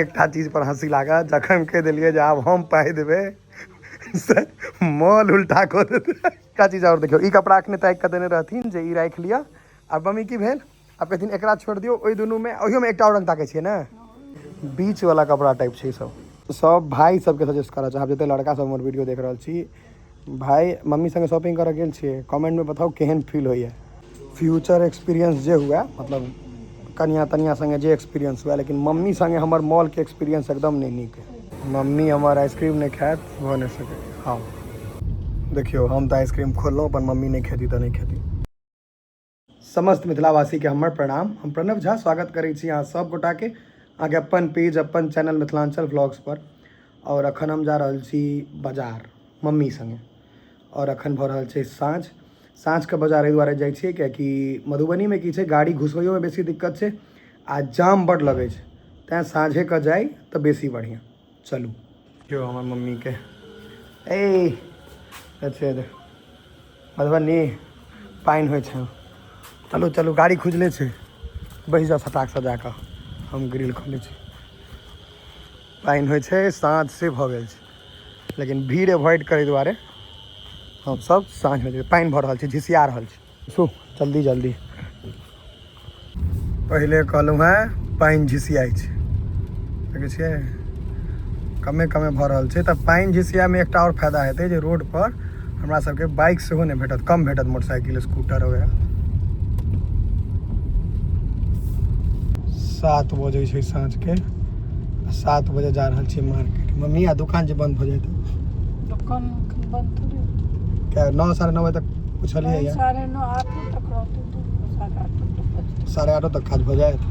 एकटा चीज पर हँसी लागत, जखन कहि देलियै जे आब हम पाइ देबै से मॉल उल्टा कऽ देतै। एकटा चीज आओर देखियौ, ई कपड़ा अखने ताकि कऽ देने रहथिन जे ई राखि लिअ। आब मम्मी की भेल, आब कहथिन एकरा छोड़ि दियौ, ओहि दुनूमे ओहियोमे एकटा आओर रङ्ग ताकै छियै ने, बीच वाला कपड़ा टाइप छै ई सब। सब भाइ सबके सजेस्ट करऽ चाहब, जते लड़का सब हमर वीडियो देख रहल छी, भाइ मम्मी संगे शॉपिंग करऽ गेल छियै, कमेंटमे बताउ केहन फील होइए। फ्यूचर एक्सपीरियंस जे हुए, मतलब कनिया तनिया संगे जे एक्सपीरियंस हुए, लेकिन मम्मी संगे हमर मॉलके एक्सपीरियंस एकदम नहि नीक है। मम्मी हमर आइसक्रीम नहि खायत भऽ नहि सकै। हँ देखियौ, हम तऽ आइसक्रीम खोललहुँ, अपन मम्मी नहि खेती तऽ नहि खेती। समस्त मिथिलावासीके हमर प्रणाम। हम प्रणव झा स्वागत करै छी अहाँ सब गोटाके अहाँके अपन पेज अपन चैनल मिथिलाञ्चल व्लॉग्स पर। और अखन हम जा रहल छी बाजार मम्मी संगे, और अखन भऽ रहल छै साँझ। साँझके बाजार एहि दुआरे जाइ छियै कियाकि मधुबनीमे की छै, गाड़ी घुसबैयोमे बेसी दिक्कत छै आ जाम बड्ड लगै छै, तैँ साँझेके जाइ तऽ बेसी बढ़िआँ। चलू देखियौ हमर मम्मीके, ए अच्छा मधुबनी पानि होइ छै। चलू चलू, गाड़ी खुजले छै, बैस जाउ सटाकसँ जाकऽ, हम ग्रिल खोलै छी। पानि होइ छै, साँझ से भऽ गेल छै, लेकिन भीड़ एवॉइड करै दुआरे हमसब साँझमे जेबै। पानि भऽ रहल छै, झिसिया रहल छै। सु जल्दी जल्दी, पहिले कहलहुँ हेँ पानि झिसियाइ छै, देखै छियै कमे कमे भऽ रहल छै। तऽ पानि झिसियामे एकटा आओर फायदा हेतै जे रोडपर हमरा सबके बाइक सेहो नहि भेटत, कम भेटत मोटरसाइकिल स्कूटर वगैरह। 7 बजै छै साँझके, 7 बजे जा रहल छियै मार्केट। मम्मी आ दुकान जे बंद भऽ जाइत? दुकान बंद थोड़े क्या 9 9:30 बजे तक पुछलियै? या 9:30 8 तक रहतै, 8:30 तक। 8:30 तक काज भऽ जायत।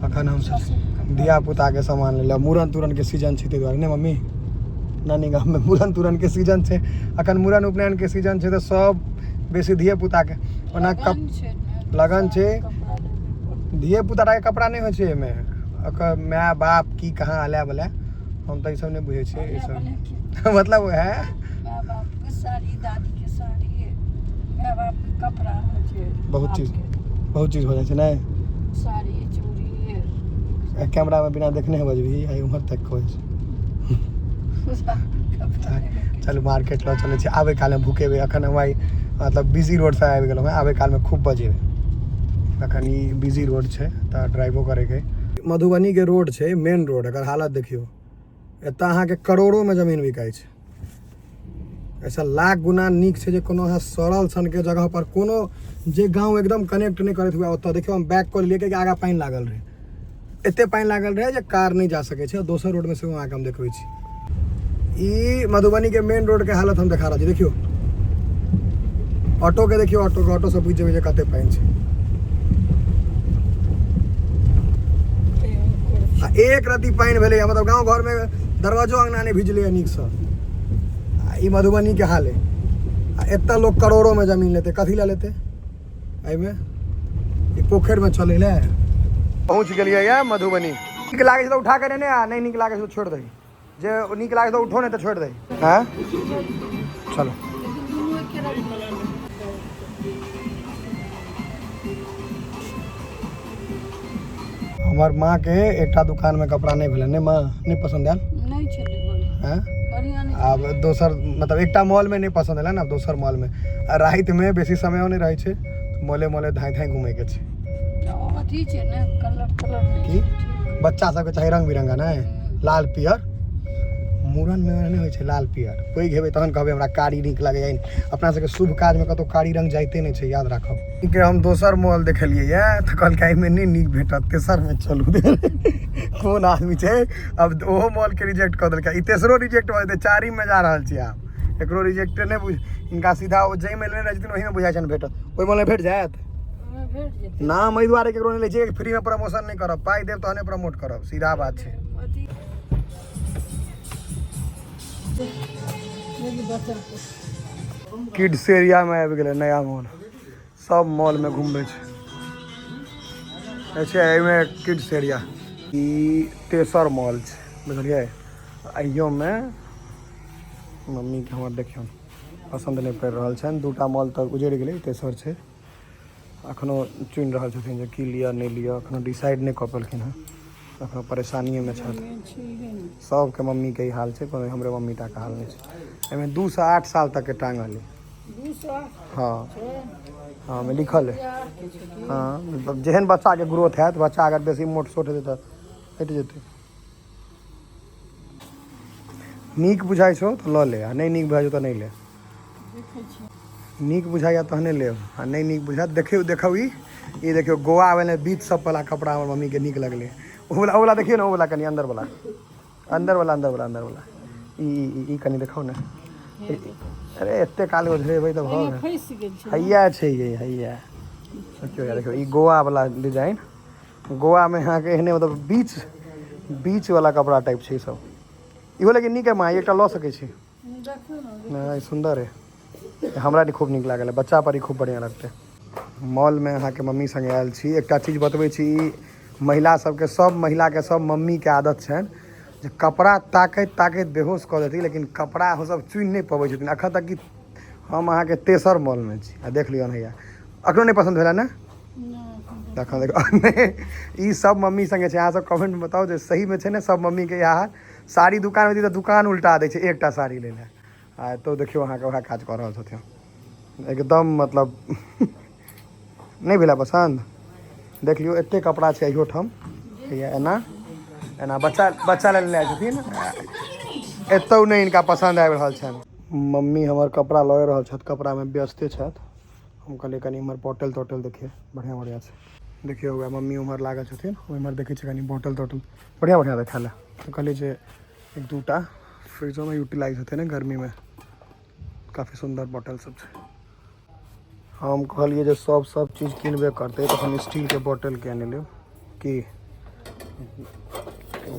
अखन हम धिया पुताके सामान ले मूड़न तूड़नके सीजन छै, ताहि दुआरे नहि मम्मी, नानी गाममे मूड़न तूड़नके सीजन छै, अखन मूड़न उपनयनके सीजन छै, तऽ सब बेसी धिये पुताके ओना कप लगन छै। धिये पुताके कपड़ा नहि होइ छै एहिमे, ओकर माय बाप की कहाँ अलै बलै, हम तऽ ई सब नहि बुझै छियै ई सब। मतलब है बहुत चीज, बहुत चीज हो जाइ छै। नहि साड़ी चूड़ी कैमरामे बिना देखने बजबही, आइ उम्हर तक कहै छै। चलू मार्केट लऽ चलै छी, आबै कालमे भुकेबै। अखन हम आइ मतलब बिजी रोडसँ आबि गेलहुँ हेँ, आबै कालमे खूब बजेबै। अखन ई बिजी रोड छै तऽ ड्राइवो करैके। मधुबनीके रोड छै मेन रोड, एकर हालत देखियौ। एतऽ अहाँके करोड़ोमे जमीन बिकाइ छै। ऐसा लाख गुना नीक छै जे कोनो अहाँ सड़ल सनके जगह पर, कोनो जे गाँव एकदम कनेक्ट नहि करैत हुए ओतऽ। देखियौ, हम बैक कऽ लेलियै कियाकि आगाँ पानि लागल रहै, एते पानि लागल रहै जे कार नहि जा सकै छै। दोसर रोडमे सेहो अहाँके हम देखबै छी। ई मधुबनीके मेन रोडके हालत हम देखा रहल छी। देखियौ ऑटोके, देखियौ ऑटोके, ऑटोसँ बुझि जेबै जे कते पानि छै। आ एक रत्ती पानि भेलैए, मतलब गाँव घरमे दरवाजो अङ्गना नहि भिजलैए नीकसँ। आ ई मधुबनीके हाल है। आ एतऽ लोक करोड़ोमे जमीन लेतै, कथी लए लेतै? एहिमे ई पोखरिमे चलै लए। पहुँच गेलियै यऽ मधुबनी। नीक लागै छै तऽ उठा कऽ नेने आ, नहि नीक लागै छै तऽ छोड़ि दही। जे नीक लागै तऽ उठो, नहि तऽ छोड़ि दही। हँ चलो। हमर माँ के एकटा दुकान में कपड़ा नहीं भेलै। नहीं माँ, नहीं पसंद आयल? नहीं छलै हैं? बढ़िआँ नहि। आब दोसर, मतलब एकटा मॉल में नहीं पसंद एलै ने, आब दोसर मॉल में। आ राति में बेसी समय नहीं रहै छै, मॉले मॉले धाँइ धाँइ घूमे के छै। अथी छै ने, कलर तलर नहि की? छै। बच्चा सबके चाही रंग बिरंगा, नहि लाल पियर। मूड़नमे नहि होइ छै लाल पियर। पैघ हेबै तहन कहबै हमरा कारी नीक लगैए। अपना सबके शुभ काजमे कतहु कारी रंग जाइते नहि छै, याद राखब। के हम दोसर मॉल देखलियै यऽ तऽ कहलकै एहिमे नहि नीक भेटत, तेसरमे चलू। कोन आदमी छै, आब ओहो मॉलके रिजेक्ट कऽ देलकै, ई तेसरो रिजेक्ट भऽ जेतै। चारिममे जा रहल छी आब। एकरो रिजेक्टे नहि बुझ, हिनका सीधा ओ जाहिमे लेने रहै छथिन ओहिमे बुझाइ छनि भेटत। ओहि मॉलमे भेट जायत? ओहिमे भेट जेतै। नाम एहि दुआरे केकरो नहि लै छियै, फ्रीमे प्रमोशन नहि करब, पाइ देब तहने प्रमोट करब, सीधा बात छै। अथी किड्स एरियामे आबि गेलै नया मॉल। सब मॉलमे घुमबै छै। अच्छा एहिमे किड्स एरिया। ई तेसर मॉल छै, बुझलियै? अहियोमे मम्मीके हमर देखियौ पसन्द नहि पड़ि रहल छनि। दूटा मॉल तऽ उजड़ि गेलै, तेसर छै। अखनो चुनि रहल छथिन जे की लिअ नहि लिअ, अखनो डिसाइड नहि कऽ पेलखिन हँ। एखनो परेशानिएमे छथि। सबके मम्मीके ई हाल छै, कोनो हमरे मम्मी टाके हाल नहि छै। एहिमे 2 से 8 साल तकके टाँगल है। हँ हँ, ओहिमे लिखल है। हँ, मतलब जेहन बच्चाके ग्रोथ हैत, बच्चा अगर बेसी मोट सोट हेतै तऽ हटि जेतै। नीक बुझाइ छौ तऽ लऽ ले, आ नहि नीक बुझाइ छौ तऽ नहि ले। नीक बुझाइया तहने लेब, आ नहि नीक बुझायत। देखियौ, देखौ, ई ई देखियौ, गोवा वाला बीच सब वाला कपड़ा हमर मम्मी के नीक लगलै। ओ वाला, ओ वाला देखियौ ने, ओ वाला कनि अंदर वाला, अंदर वाला, अंदर वाला, अंदर वाला, ई ई ई कनि देखाउ ने। अरे, एते काल ओझरेबै तऽ भऽ गेल। फँसि गेल छै। हैया छै ये, हैया। देखियौ यार, देखियौ, ई गोवा वाला डिजाइन। गोवामे अहाँके एहने मतलब बीच बीच वाला कपड़ा टाइप छै ई सब। इहो लेकिन नीक है माँ, एकटा लऽ सकै छी। देखियौ ने। नहि, सुन्दर है। हमरा भी खूब नीक लागल है। बच्चा पर ही खूब बढ़िआँ लगतै। मॉलमे अहाँके मम्मी सङ्गे आयल छी। एकटा चीज बतबै छी, ई महिला सबके, सब महिलाके, सब मम्मीके आदत छनि जे कपड़ा ताकैत ताकैत बेहोश कऽ देती, लेकिन कपड़ा ओसब चुनि नहि पबै छथिन। एखन तक कि हम अहाँके तेसर मॉलमे छी आ देख लियौ हैया, अखनो नहि पसन्द भेलै ने? नहि। तखन देखो नहि, ई सब मम्मी संगे छै। अहाँ सब कमेंट में बताउ जे सही में छै ने, सब मम्मी के इएह हाल। साड़ी दुकान में तऽ दुकान उल्टा दै छै एकटा साड़ी लै लए। आ एतौ देखियौ, अहाँके वएह काज कऽ रहल छथिन एकदम। मतलब नहि भेलै पसन्द। देख लियौ, एते कपड़ा छै इहो ठाम। हैया एना एना बच्चा बच्चा लेल आयल छथिन। एतौ नहि हिनका पसन्द आबि रहल छनि। मम्मी हमर कपड़ा लऽ रहल छथि, कपड़ामे व्यस्ते छथि। हम कहलियै कनि इम्हर बोतल तोतल देखियै, बढ़िआँ बढ़िआँ छै। देखियौ, वएह मम्मी उम्हर लागल छथिन, ओम्हर देखै छियै कनि बोतल तोतल बढ़िआँ बढ़िआँ देखै लए। तऽ कहलियै जे एक दूटा फ्रिजोमे यूटिलाइज हेतै ने गर्मीमे। काफी सुन्दर बोतल सब छै। हम कहलियै जे सब सब चीज किनबे करतै, तखन स्टीलके बोतल किया नहि लेब? की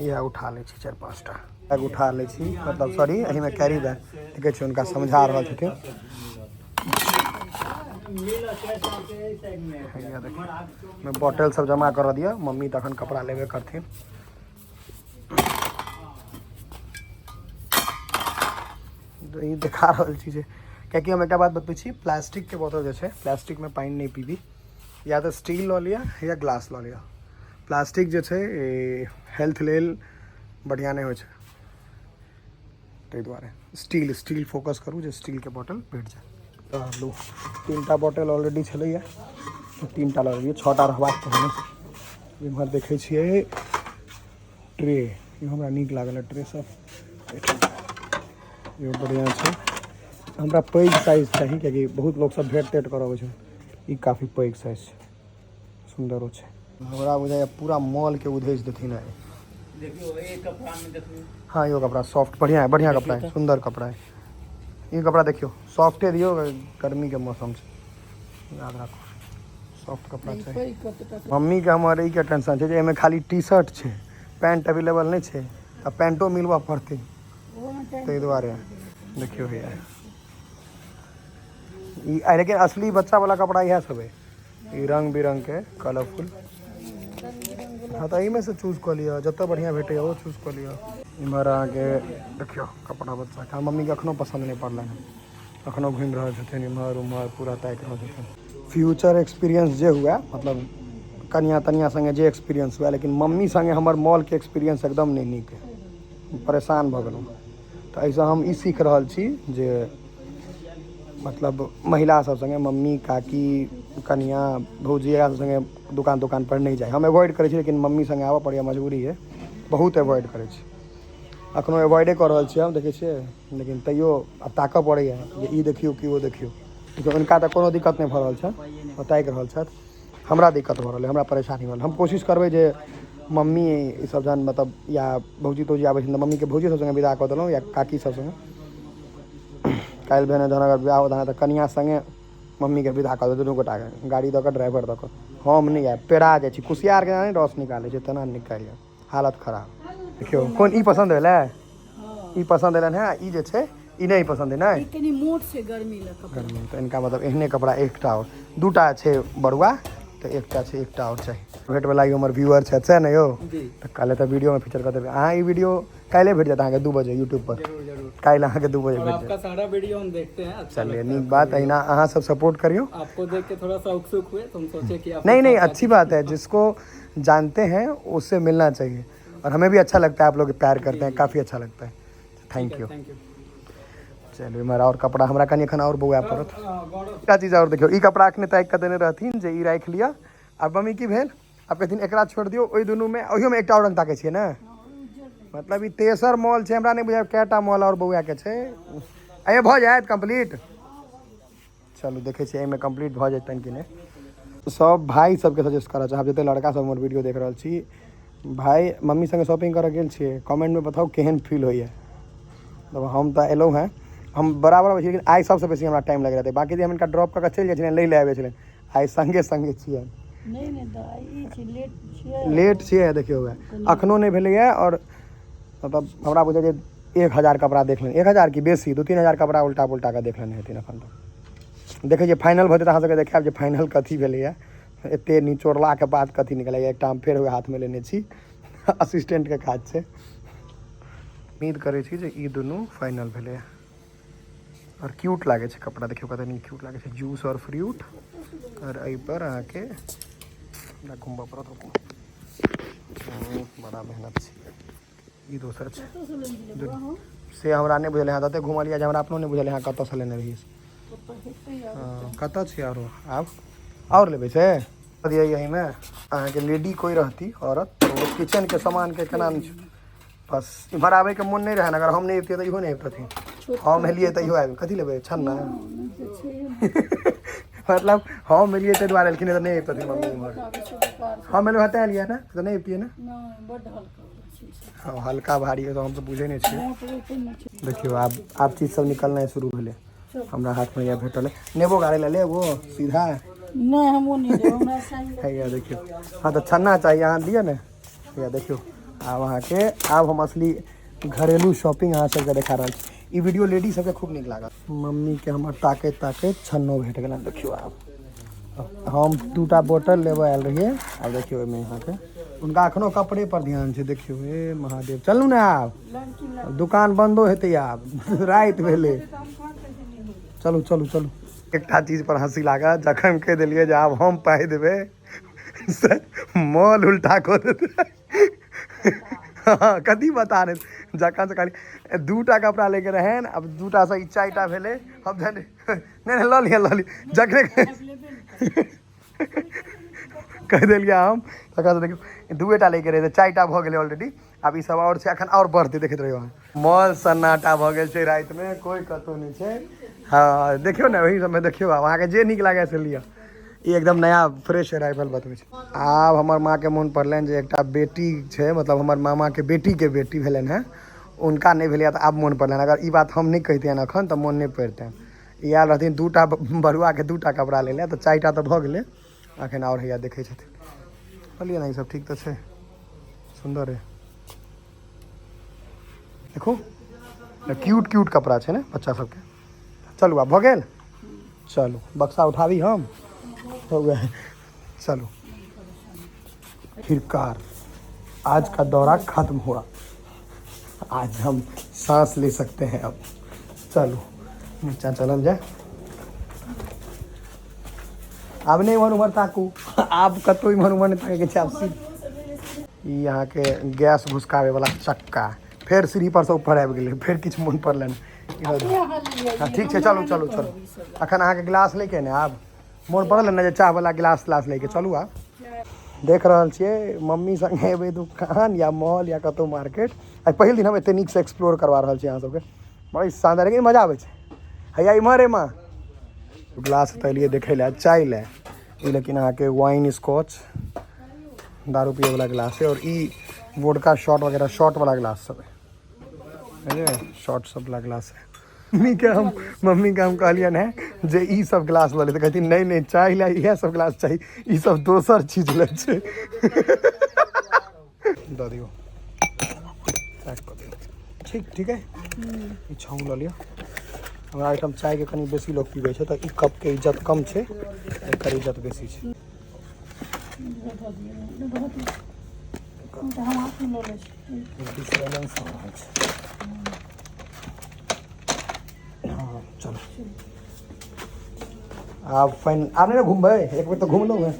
इएह उठा लै छी, चारि पाँच टा बैग उठा लै छी, मतलब सॉरी, एहिमे कैरी बैग। देखै छी, हुनका समझा रहल छथिन। हैया देखियौ, बोतल सब जमा करऽ दिअ। मम्मी तखन कपड़ा लेबे करथिन। तऽ ई देखा रहल छी जे कियाकि हम एकटा बात बतबै छी, प्लास्टिकके बोतल जे छै, प्लास्टिकमे पानि नहि पीबी। या तऽ स्टील लऽ लिअ या ग्लास लऽ लिअ। प्लास्टिक जे छै हेल्थ लेल बढ़िआँ नहि होइ छै। ताहि दुआरे स्टील स्टील फोकस करू जे स्टीलके बोतल भेट जाय। तऽ लू, तीनटा बोतल ऑलरेडी छलैए, तीनटा लऽ लेलियै, छओ टा रहबाक चाही ने। इम्हर देखै छियै ट्रे। ई हमरा नीक लागल है ट्रे सब। इहो बढ़िआँ छै। हमरा पैघ साइज चाही, कियाकि बहुत लोक सब भेंट तेट करऽ अबै छै। ई काफी पैघ साइज छै, सुन्दरो छै। हमरा बुझाइए पूरा मॉलके उधेज देथिन आइ। देखियो, एक कपड़ा में देखियो। हाँ, इहो कपड़ा सॉफ्ट बढ़िया है, बढ़िया कपड़ा है, सुंदर कपड़ा है। ई कपड़ा देखियो, सॉफ्टे दियो। गर्मी के मौसम छै, याद राखो, सॉफ्ट कपड़ा चाही। पैघ कतेक? मम्मी के हमर ई के टेंशन छै जे एहिमे खाली टी शर्ट छै, पैंट अवेलेबल नहि छै, आ पैंटो मिलबऽ पड़तै। ओहोमे टाइम। ताहि दुआरे देखियौ भैया ई लेकिन असली बच्चा वाला कपड़ा इएह सब है। ई रंग बिरंग के कलरफुल। हँ, तऽ एहिमे से चूज कऽ लिअ, जतऽ बढ़िआँ भेटैए ओ चूज कऽ लिअ। इम्हर अहाँके देखियौ कपड़ा बच्चाके। हमर मम्मीके एखनो पसन्द नहि पड़लनि हँ। एखनो घुमि रहल छथिन इम्हर उम्हर, पूरा ताकि रहल छथिन। फ्यूचर एक्सपीरियंस जे हुए, मतलब कनिया तनिया सङ्गे जे एक्सपीरियंस हुए, लेकिन मम्मी सङ्गे हमर मॉलके एक्सपीरियंस एकदम नहि नीक अइ। परेशान भऽ गेलहुँ। तऽ एहिसँ हम ई सीख रहल छी जे मतलब महिला सब सङ्गे, मम्मी, काकी, कनिया, भौजी, एकरा सब सङ्गे दुकान दुकान पर नहि जाइ। हम एवॉइड करै छी, लेकिन मम्मी सङ्गे आबऽ पड़ैए, मजबूरी अइ। बहुत एवॉइड करै छी, एखनो एवॉइडे कऽ रहल छी हम, देखै छियै। लेकिन तैयो आब ताकऽ पड़ैए जे ई देखियौ कि ओ देखियौ। देखियौ, हुनका तऽ कोनो दिक्कत नहि भऽ रहल छनि, ओ ताकि रहल छथि। हमरा दिक्कत भऽ रहल अइ, हमरा परेशानी भऽ रहल। हम कोशिश करबै जे मम्मी ई सब जहन मतलब या भौजी तौजी आबै छथिन तऽ मम्मीके भौजी सब सङ्गे विदा कऽ देलहुँ या काकी सब सङ्गे। काल्हि भेने जहन अगर बियाह होत तऽ कनिया सङ्गे मम्मीके विदा कऽ देबै दुनू गोटाके, गाड़ी दऽ कऽ, ड्राइवर दऽ कऽ। हम नहि आयब, पेरा जाइ छी। कुसियारके नहि रस निकालै छै तेना निकालि जायब। हालत खराब। देखियौ, कोन ई पसन्द भेलै? ई पसन्द एलनि हेँ। ई जे छै, ई नहि पसन्द अइ? नहि। ई कनि मोट छै, गर्मी लए कपड़ा। गर्मी तऽ इनका मतलब एहने कपड़ा एकटा आओर दूटा छै बड़ुआ, तऽ एकटा छै, एकटा आओर चाही। भेटवला ई हमर व्यूअर छथि, सएह ने यौ? जी। तऽ काल्हि तऽ वीडियोमे फीचर कऽ देबै अहाँ। ई वीडियो काल्हि भेट जायत अहाँके 2 बजे यूट्यूब पर। जरूर जरूर। काल्हि अहाँके 2 बजे और भेट आपका जायत। सारा वीडियो हम देखते हैं, अच्छा चलिए, लगता है नीक आपका बात। वीडियो। अहिना अहाँ सब सपोर्ट करियौ। आपको देख के थोड़ा सा उत्सुक हुए तो हम सोचे कि आपके नहीं नहीं, साथ अच्छी बात है, जिसको जानते हैं उससे मिलना चाहिए। और हमें भी अच्छा लगता है आप लोग प्यार करते हैं, काफ़ी अच्छा लगता है। Thank you. Thank you. चलू इम्हर आओर कपड़ा हमरा कनि एखन आओर बौआ पड़त। गौरव एकटा चीज आओर देखियौ, ई कपड़ा अखने ताकि कऽ देने रहथिन जे ई राखि लिअ। आब मम्मी की भेल, आब कहथिन एकरा छोड़ि दियौ, ओहि दुनूमे ओहियोमे एकटा आओर रङ्ग ताकै छियै ने। मतलब ई तेसर मॉल छै, हमरा नहि बुझायल कएटा मॉल आओर बौआके छै। एहिमे भऽ जायत कम्प्लीट? चलू देखै छियै एहिमे कम्प्लीट भऽ जेतनि कि नहि। सब भाइ सबके सजेस्ट करऽ चाहब, जते लड़का सब हमर वीडियो देख रहल छी, भाइ मम्मी संगे शॉपिंग करऽ गेल छियै, कमेंटमे बताउ केहन फील होइए। तब हम तऽ एलहुँ हेँ, हम बराबर अबै छी, लेकिन आइ सबसँ बेसी हमरा टाइम लागि रहतै। बाँकी जे हम हिनका ड्रॉप कऽ कऽ चलि जाइ छलियनि, लै लए आबै छलियनि, आइ सङ्गे सङ्गे छियनि। नहि नहि, तऽ ई छै लेट छियै। लेट छियै, देखियौ अखनो नहि भेलैए। आओर मतलब हमरा बुझाइ जे 1000 कपड़ा देख लेने, 1000 की बेसी, 2-3 हजार कपड़ा उल्टा पुल्टा कऽ देख लेने हेथिन एखन तक। देखै छियै फाइनल भऽ जेतै, अहाँ सबके देखायब जे फाइनल कथी भेलैए। एते निचोड़लाके बाद कथी निकलैए। एकटा हम फेर ओहि हाथमे लेने छी, असिस्टेंटके काज छै। उम्मीद करै छी जे ई दुनू फाइनल भेलैए। आओर क्यूट लागै छै कपड़ा, देखियौ कते नीक क्यूट लागै छै। जूस आओर फ्रूट, आओर एहिपर अहाँके हमरा घुमबऽ पड़त, रुकू। बड़ा मेहनत छै। ई दोसर छै से हमरा नहि बुझल, अहाँ तते घुमलियै जे हमरा अपनो नहि बुझल अहाँ कतऽसँ लेने रहियै। हँ, कतऽ छै? आरो आब आओर लेबै से दियै। एहिमे अहाँके लेडी कोइ रहती, औरत, तऽ ओ किचनके सामानके केना नहि छै। बस इम्हर आबैके मोन नहि रहनि, अगर हम नहि अबितियै तऽ इहो नहि अबितथिन, हम एलियै तऽ इहो आबि। कथी लेबै? छन्ना। मतलब हम एलियै ताहि दुआरे एलखिन, तऽ नहि अबितथिन मम्मी इम्हर। हम एलहुँ हँ तेँ एलियै ने, तऽ नहि अबितियै ने। नहि, बड्ड हल्का छै। हँ, हल्का भारी तऽ हम तऽ बुझै नहि छियै। मोट रोपै नहि छै। देखियौ आब आब चीज सब निकलनाइ शुरू भेलै। हमरा हाथमे इएह भेटल है। नेबो गाड़ै लए लेबो सीधा? नहि, हमहूँ नहि लेब, हमरा चाही। हैया देखियौ। हँ तऽ छन्ना चाही, अहाँ दिअ ने। हैया देखियौ, आब अहाँके आब हम असली घरेलू शॉपिंग अहाँ सबके देखा रहल छी। ई वीडियो लेडीज सबके खूब नीक लागत। मम्मीके हमर ताकैत ताकैत छन्नो भेट गेलनि। देखियौ आब हम 2टा बोतल लेबऽ आयल रहियै। आब देखियौ ओहिमे अहाँके हुनका एखनो कपड़े पर ध्यान छै। देखियौ, हे महादेव, चलू ने आब, दुकान बन्दो हेतै आब, राति भेलै। चलू चलू चलू। एकटा चीज पर हँसी लागत, जखन कहि देलियै जे आब हम पाइ देबै से मॉल उल्टा कऽ देतै। हँ, कथी बता रहे, जखन से कहलियै 2टा कपड़ा लैके रहनि, आब 2टा ई 4टा भेलै। हम जाने नहि नहि, लऽ लिअ लऽ लिअ। जखने कहि देलियै हम तखन से देखियौ 2टा लैके रहै तऽ 4टा भऽ गेलै ऑलरेडी। आब ई सब आओर छै, एखन आओर बढ़तै, देखैत रहियौ अहाँ। मॉल सन्नाटा भऽ गेल छै, रातिमे कोइ कतहु नहि छै। हँ देखियौ ने, ओही सबमे देखियौ, आब अहाँके जे नीक लागै से लिअ। ई एकदम नया फ्रेश अराइवल बतबै छै। आब हमर माँके मोन पड़लनि जे एकटा बेटी छै, मतलब हमर मामाके बेटीके बेटी भेलनि हेँ, हुनका नहि भेलैए तऽ आब मोन पड़लनि। अगर ई बात हम नहि कहितियनि एखन तऽ मोन नहि पड़ितनि। ई आयल रहथिन 2टा बरुआके 2टा कपड़ा लै लए, तऽ 4टा तऽ भऽ गेलै। एखन आओर हैया देखै छथिन। कहलियै ने ई सब ठीक तऽ छै, सुन्दर है। देखू क्यूट क्यूट कपड़ा छै ने बच्चा सबके। चलू आब भऽ गेल, चलू बक्सा उठाबी हम हो गया। चलो आखिरकार आज का दौरा खत्म हुआ, आज हम सांस ले सकते हैं अब। चलू नीचा चलल जाए। आब नहि इम्हर उम्हर ताकू, आब कतहु इम्हर उम्हर नहि ताकैके छै। आब ई अहाँके गैस घुसकाबै वाला चक्का फेर सीढ़ी पर से ऊपर आबि गेलै, फेर किछु मोन पड़लनि। हँ ठीक छै, चलू चलू चलू। अखन अहाँके गिलास लैके ने, आब मोन पड़ल ने जे चाह वाला गिलास तिलास लैके। चलू आब देख रहल छियै मम्मी संगे एबै दुकान या मॉल या कतहु मार्केट। आइ पहिल दिन हम एते नीकसँ एक्सप्लोर करवा रहल छी अहाँ सबके, बड़ी शानदार, लेकिन मजा आबै छै। हैया इम्हर ए माँ गिलास तऽ एलियै देखै लए, चाय लए। ई लेकिन अहाँके वाइन स्कॉच दारू पियै वाला गिलास है, और ई वोडका शॉट वगैरह शॉट वाला गिलास सब है, बुझलियै, शॉट सब वाला गिलास है। मम्मी के हम कहलियनि हेँ जे ई सब गिलास लऽ ले, तऽ कहथिन नहि नहि, चाय लए इएह सब गिलास चाही, ई सब दोसर चीज लए छै। दऽ दियौ, पैक कऽ दियौ। ठीक ठीक है, ई छाउँ लऽ लिअ। हमरा एहिठाम चायके कनि बेसी लोक पीबै छै, तऽ ई कपके इज्जत कम छै, एकर इज्जत बेसी छै। डिसबैलेंस हो रहल छै। हाँ चलो आब फाइन, आब नहि ने घुमबै, एक बेर तऽ घुमलहुँ हेँ,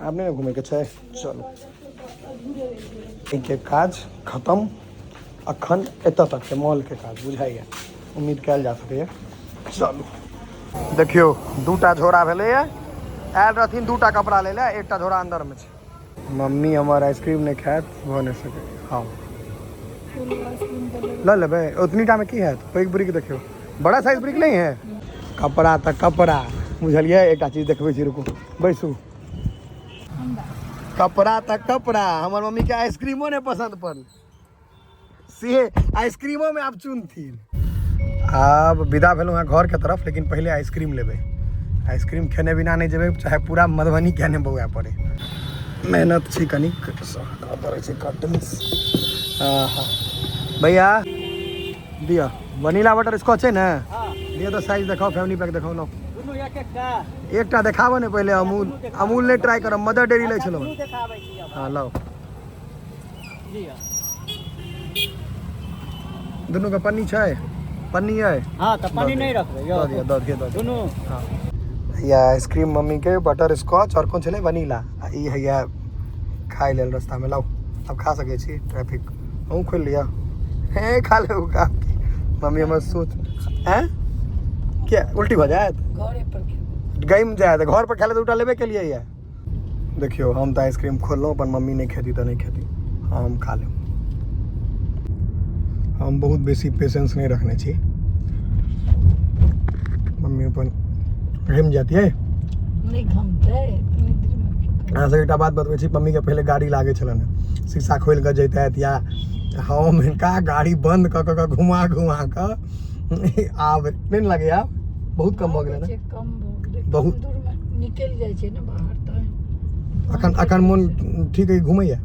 आब नहि ने घुमैके छै। चलू। के काज खतम। अखन एतऽ तक के मॉलके काज बुझाइए, उम्मीद कयल जा सकैए। चलू देखियौ, दूटा झोरा भेलैए, आयल रहथिन दूटा कपड़ा लै लए, एकटा झोरा अन्दरमे छै। मम्मी हमर आइसक्रीम नहि खायत, भऽ नहि सकै। हँ, लऽ लेबै। ओतनी टामे की हैत? पैघ ब्रिक देखियौ, बड़ा साइज ब्रिक नहीं है। कपड़ा तऽ कपड़ा, बुझलियै? एकटा चीज देखबै छी, रुकू, बैसू। कपड़ा तऽ कपड़ा, हमर मम्मीके आइसक्रीमो नहि पसन्द पड़ल, से आइसक्रीमो में आब चुनथिन। आब विदा भेलहुँ हँ घरके तरफ, लेकिन पहिले आइसक्रीम लेबै। आइसक्रीम खेने बिना नहि जेबै, चाहे पूरा मधुबनी किया नहि बौआ पड़े। मेहनत छी कनिक पड़ै छै कर्टन्स। भैया दिअ, वनीला बटर स्कॉच छै ने? दिअ तऽ साइज देखाउ, फैमिली पैक देखाउ। लो, एकटा देखाबऽ ने पहिले। अमूल, अमूल नहि ट्राई करब, मदर डेयरी लै छलहुँ। हँ, लाउ दुनू के। पन्नी छै? पन्नी अइ? हाँ, तऽ पानी नहीं रखबै। दऽ दिअ, दऽ दिअ, दऽ दिअ। दुनू। हाँ, या आइसक्रीम मम्मी के बटर स्कॉच और कोन छलै? वनीला। आ ई हैया खाय लेल रास्तामे। लाउ, आब खा सकै छी। ट्रैफिक अहूँ खोलि लिअ। हे, खा लेब का? मम्मी हमर सोच हैं किया उल्टी भऽ जायत। घरे पर खेबै। गैम जायत, घर पर खाय ले तऽ दूटा लेबे केलियै ये। देखियौ, हम तऽ आइसक्रीम खोललहुँ, अपन मम्मी नहि खेती तऽ नहि खेती, हम खा लेब। हम बहुत बेसी पेशेंस नहि रखने छी। मम्मी अपन घुमि जाती है। नहि घमतै इतनी देरमे की करबै? अहाँ सबके एकटा बात बतबै छी, मम्मीके पहिले गाड़ी लागै छलनि हेँ, शीशा खोलि कऽ जैतथि या हम हिनका गाड़ी बन्द कऽ कऽ कऽ घुमा घुमा कऽ। आब नहि ने लगैए, आब बहुत कम भऽ गेलै ने? छै, कम भऽ गेलै। बहुत। कम दूरमे निकलि जाइ छै ने बाहर तऽ। अखन अखन मोन ठीक अइ? घुमैए?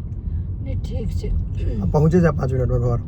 नहि, ठीक छै। आ पहुँचे जाए 5 मिनटमे घर।